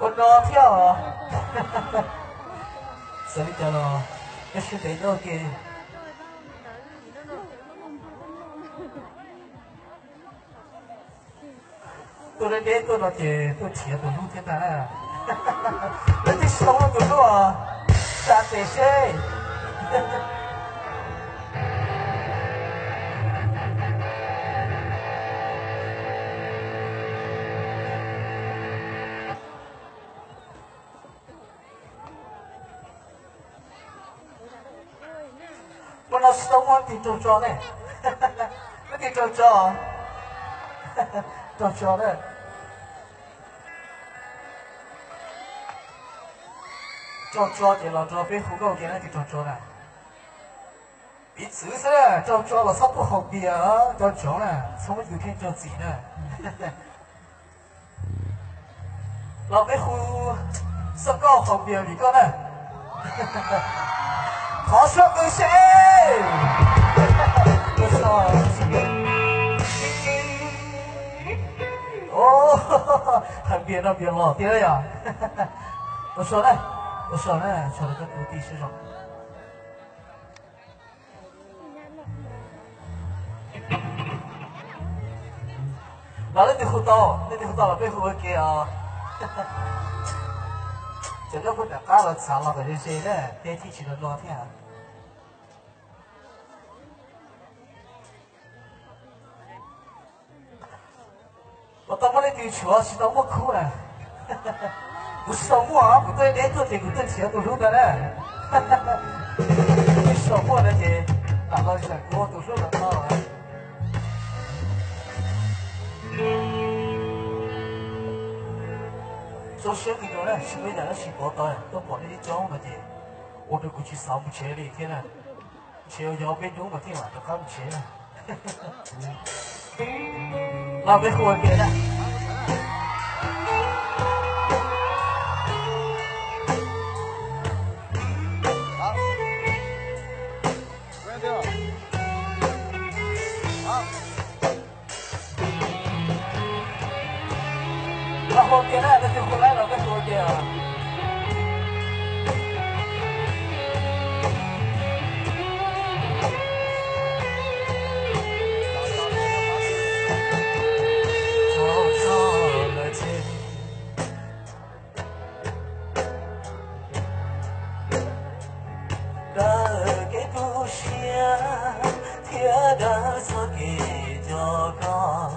Ua no thiab os. Xav li cas los peb sib ntev tuaj ke. Tuaj deb deb tuaj no ces tuaj nrhiav tus hlub thiab ntag na. Peb twb tsis tau muaj tus hlub os, tsa tes seb. Ua no tsis tau muaj leej twg raug tso ne. Leej twg raug tso? Raug tso na. Raug tso ces los nrog peb hu nkauj ua ke, leej twg raug tso na. Piv txwv xwb, raug tso los txhob tuaj haus npias, cov ntsoov na, txhob muab yus theej raug txim na. Los peb hu xwb, koj haus npias vim koj na. Thov suab qw seb. Haus npias no npias los thiab yom. Ua tsaug na, ua tsaug na, tsaug rau koj tus tij siab zoo. Los leej twg hu tau, leej twg hu tau los peb hu ua ke os. Cov nkauj puag nram qab los txav los kom ze ze na, peb thiaj tsis los no thiab. Puas tau muaj leej twg tshuav tsis tau muaj khub na? Kuv tsis tau muaj, kuv tuaj deb tuaj ces kuv tuaj nrhiav tus hlub ntag na. Tsis tau muaj no ces lam los zam kuv ua tus hlub los tau. Zoo siab kawg nkaus na, tsis muaj ib yam dab tsi pov tau, tuaj pom nej ib coob no ces ua rau kuv tsis xav mus tsev li thiab na. Tsev yog peb hnub mas thiaj mam rov qab mus tsev na. Los peb hu ua ke na. Los hu ua ke na, leej twg hu laib los peb hu ua ke os. Daws kev tu siab thiab daws txoj kev nco koj,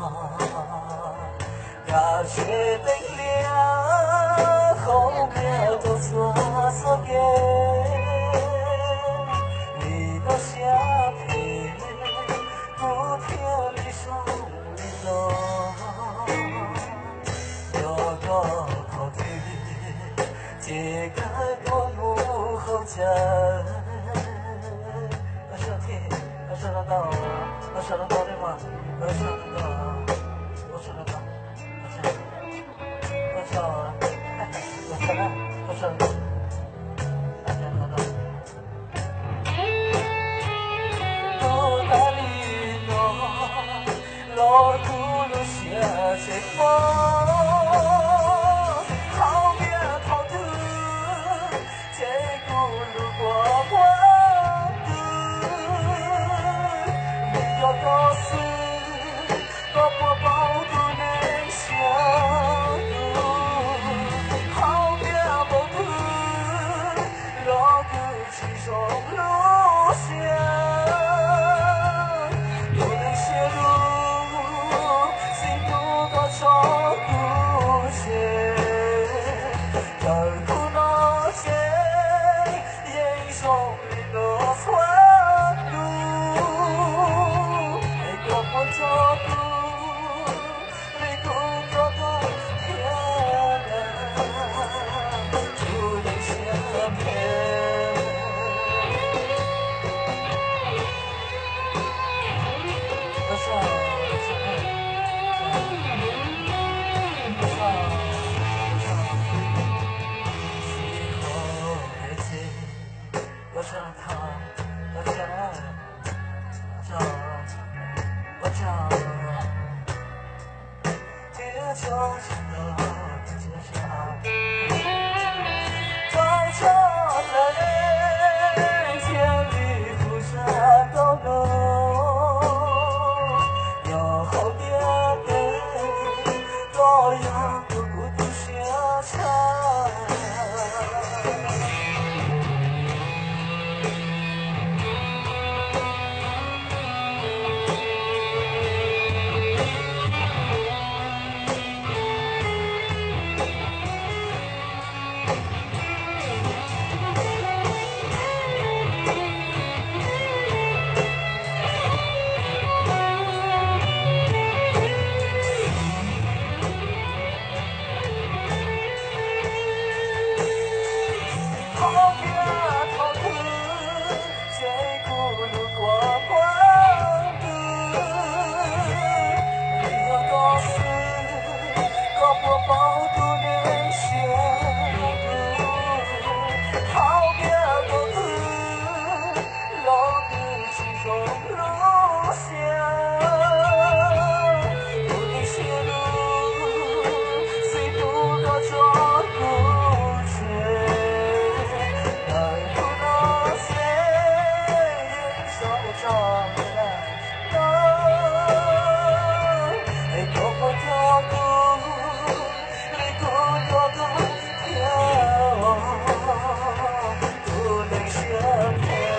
daws tsev teev hlias hauv ntiaj teb txhua txoj kev, vim koj siab phem kuv thiaj li zoo li no. Nco koj qhov twg ces kawg tuaj mus hauj cawv. Tuaj tag li no los kuv lub siab tseem mob, qhov ntiag thaum twg ces kuv lub kua muag twg, vim yog koj xwb, koj puas paub tus neeg siab tus. Yog tus kuv tu siab tshaj. Thov thiab thov twg ces kuv lub kua muag twg, vim yog koj xwb, koj puas paub tus neeg siab dub. Thov thiab thov twg los twb tsis zoo lub siab, tus neeg siab dub xij tus koj tso kuv tseg. Ntawm hnub no xwb yeej tso ua tso na, es koj puas nco kuv li kuv nco koj thiab os, tus neeg siab phem.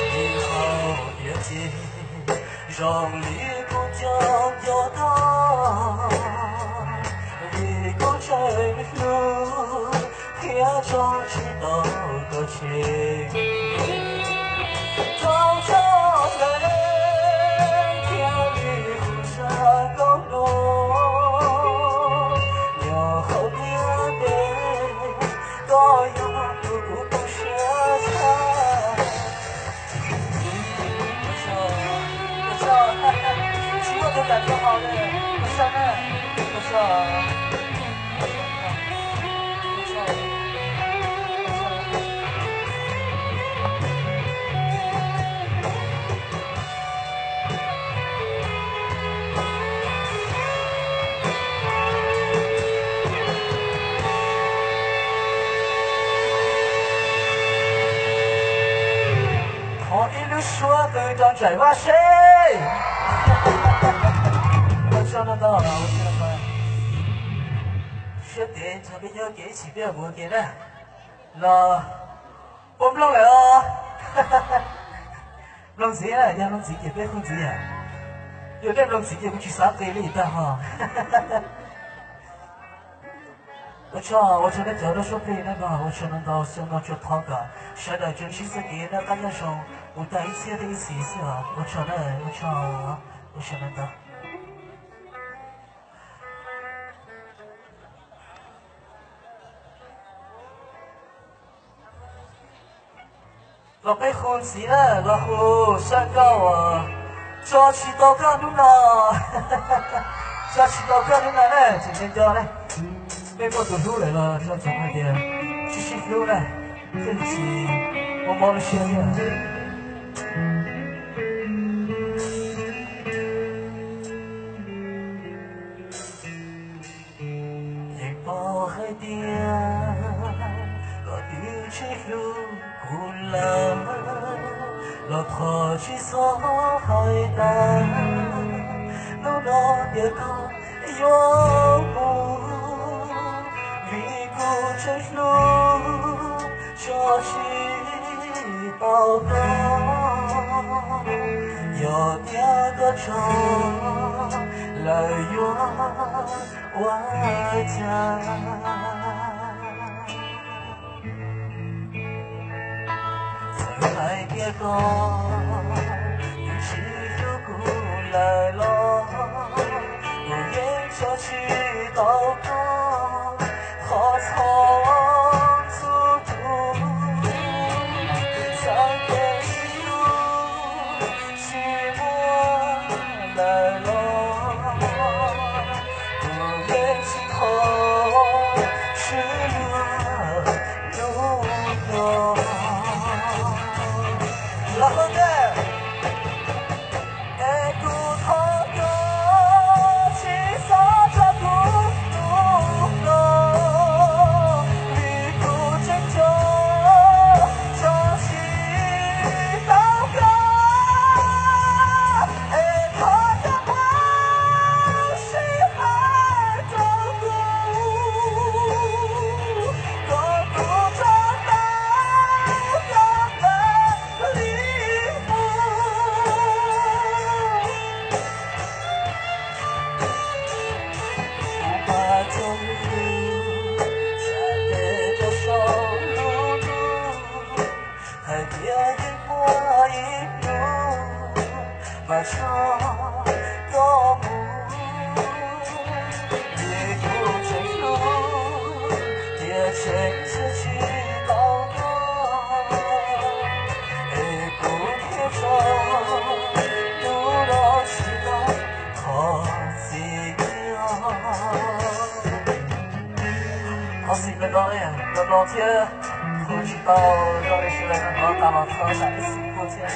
Tsis hau diav ces zoo li kuv cov nco tag, vim kuv tseem hlub thiab tso tsis tau koj tseg. Thov txoj hleb thiab li hu zaj nkauj no, nyob hauv tiaj teb, koj yog tus kuv tu siab tshaj. Thov ib lub suab qw rau Ntsaim Vaj seb. Ua tsaug ntau, siab tias ntshe peb nyob kev ib chim peb mus ua ke na. Los poob nplooj lawm os. Nplooj ntxiv na, yog nplooj ntxiv ces peb hu ntxiv. Yog nej nplooj ntxiv ces kuv tsis xav qi li tag ho. Ua tsaug, ua tsaug nej cov noj suab plig na, ua tsaug ntau ntau, xyoo no tsuas thov kom sawv daws tsuas ntsib txoj kev noj qab nyob zoo mus tag ib txhiab thiab ib txhis xwb os. Ua tsaug na, ua tsaug, ua tsaug ntau ntau. Los peb hu ntxiv na, los hu zaj nkauj uas tso tsis tau koj hnub no. Tso tsis tau koj hnub no na, tseem nco nco na. Peb muaj tus hlub lawm los zoo txog hais tias sib sib hlub na, thiaj li tsis mob mob lub siab thiab. Yeej paub hais tias koj twb tsis hlub kuv lawm, los thov tsis txhob hais tag hnub no tias koj yuav mus, vim kuv tseem hlub tso tsis tau koj. Yog tias koj tso lawm yuav ua cas? Txawm hais tias koj twb tsis hlub kuv lawm los kuv yeej tso tsis tau koj. Thov txhob ntxub kuv, txawm tias sib hlub tsis muaj lawm los kuv yeej tsis thov swb luag hnub no. Los hlub thiab, es kuv thov Zoo li no thiab, kuv tsis tau zoo li sawv daws no tas los txog sam ib xwm kuj thiab.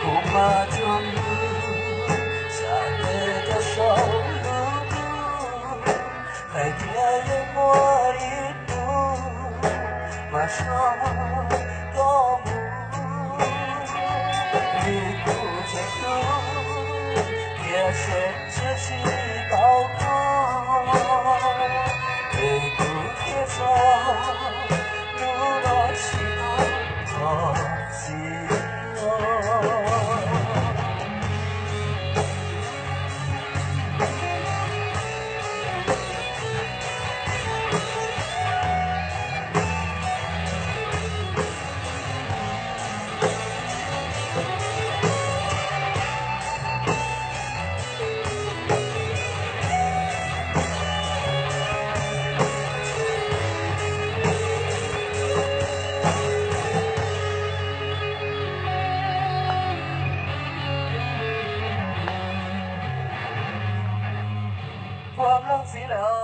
Kuv mas cuag nws, xav tias cov saum lub ntuj, hais tias yuav muaj ib hnub mas tso koj mus, vim kuv tseem hlub, tiam sis tsis tau koj, es kuv thiaj txog hnub no tsis tau txog txiv. Ua mloog txiv lawm.